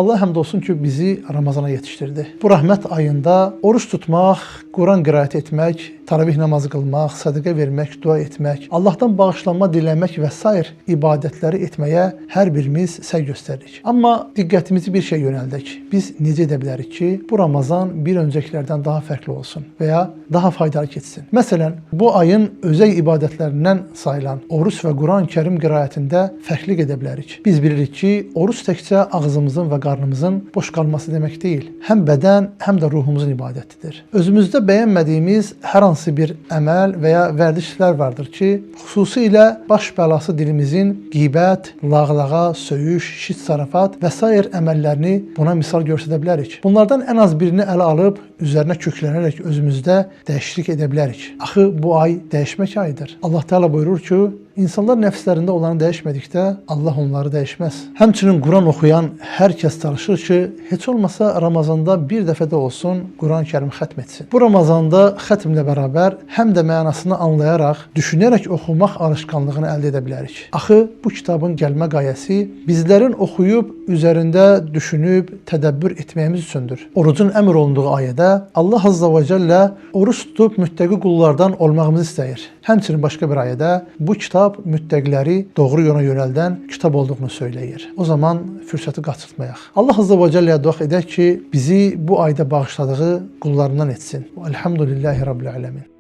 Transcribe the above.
Allah həmd olsun ki, bizi Ramazana yetişdirdi. Bu rəhmət ayında oruç tutmaq, Quran qiraət etmək, taravih namazı qılmaq, sədaqə vermək, dua etmək, Allahdan bağışlanma diləmək və sair ibadətləri etməyə hər birimiz səy göstəririk. Amma diqqətimizi bir şey yönəldək. Biz necə edə bilərik ki, bu Ramazan bir öncəkilərdən daha fərqli olsun və ya daha faydalı keçsin? Məsələn, bu ayın özəl ibadətlərindən sayılan oruç və Quran-Kərim qiraətində fərqlilik edə bilərik. Biz bilirik ki, oruç təkcə ağzımızın və qarnımızın boş qalması demək deyil. Həm bədən, həm də ruhumuzun ibadətidir. Özümüzdə bəyənmədiyimiz hər hansı bir əməl və ya vərdişlər vardır ki, xüsusilə baş bəlası dilimizin qeybət, lağlağa, söyüş, şit zarafat və sair əməllərini buna misal göstərə bilərik. Bunlardan ən az birini ələ alıb üzərinə köklənərək özümüzdə dəyişiklik edə bilərik. Axı bu ay dəyişmək ayıdır. Allah Teala buyurur ki, insanlar nəfslərində olanı dəyişmədikdə Allah onları dəyişməz. Həmçinin Quran oxuyan hər kəs çalışır ki, heç olmasa Ramazanda bir dəfə də olsun Quran-Kərim xətm etsin. Bu Ramazanda xətmlə bərabər həm də mənasını anlayaraq, düşünərək oxumaq alışqanlığını əldə edə bilərik. Axı bu kitabın gəlmə qayəsi bizlərin oxuyub üzərində düşünüb tədəbbür etməyimiz üçündür. Orucun əmr olunduğu ayədə Allah Azza və Cəllə oruç tutub müttəqi qullardan olmağımızı istəyir. Həmçinin başqa bir ayədə bu kitab müttəqiləri doğru yola yönəldən kitab olduğunu söyləyir. O zaman fürsəti qaçırtmayaq. Allah Azza və Cəlləyə dua edək ki, bizi bu ayda bağışladığı qullarından etsin. Elhamdülillahi Rabbil Ələmin.